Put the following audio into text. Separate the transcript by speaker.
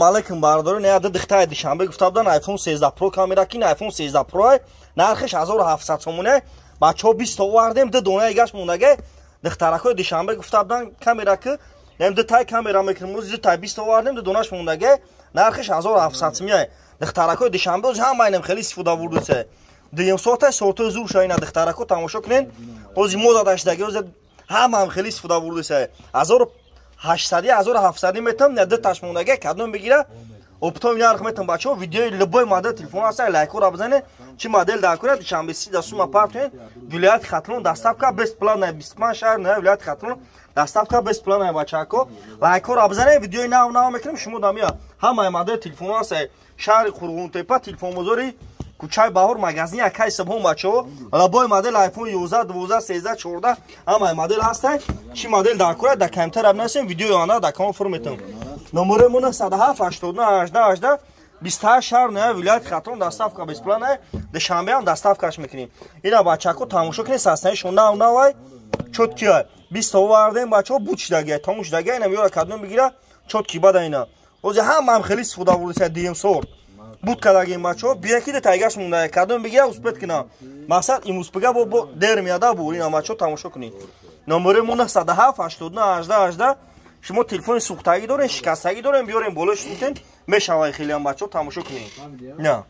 Speaker 1: Алейкум, бародарон. Не дихтаи Душанбе гуфта будан, iPhone 13 Pro камера ки iPhone 13 Pro нархиш 1700 сомоне. Бачаҳо, 20 то овардем, ду донаи гашт мондаге. Дихтаракҳои Душанбе гуфта будан, камера ки нем ду тай камера мекунем, ду тай 20 то овардем, ду донаш мондаге. Нархиш 1700 сомоне. Дихтаракҳои Душанбе оз ҳама инам хеле истифода бурдусе. Дуюм соата сортои зур шаина, дихтарако, тамошо кунен. Ози мода даштаги, ози ҳамаам хеле истифода бурдусе. 1800, 1700 метам, не ду таш мондаге, кадом бигира, оптом нарх метам, бачаҳо. Видеои любой модел телефон ҳаста, лайкора бизане, чи модел дар кунад, Душанбе си да сума партоен. Вилояти Хатлон доставка бесплатная, 25 шаҳр на вилояти Хатлон доставка бесплатная. Бачаҳако, лайкора бизане, видеои нав нав мекунем. Шумо дамия ҳамаи модел телефон ҳаста. Шаҳри Қурғонтепа, телефонбозори кӯчаи Баҳор, магазини Акай Сабҳон. Бачаҳо, любой модел iPhone 11, 12, 13, 14, ҳамаи модел ҳаста. Чи модел дар кунад, дар комментария бинависем, видеои оянда дар канал фур метам. Номерои мо 907 89 18 18, 28 шаҳр ноя вилояти Хатлон доставка бесплатная, Душанбе ҳам доставкаш мекунем. Ина, бачако, тамошо кунед, састаишон нав навай, чёткия. 20 овардем, бачаҳо, буд шидагия, тамом шидагия. Ина меёра, кадом бигира, чёткий бада. Ина ози ҳамаам хеле истифода бурдиса, дуюм сорт буд кардагим. Бачаҳо, бия ки тайгаш монда, кадом бигира, успеть кина. Мақсад имуспига бо дер меяда бур. Ина, бачаҳо, тамошо кунед. Номерои мо 907 89 18 18. Шумо телефони сӯхтагӣ дорем, шикастагӣ дорем, биёрем, болои шутен мешавай хелеам. Бачаҳо, тамошо кунед. На.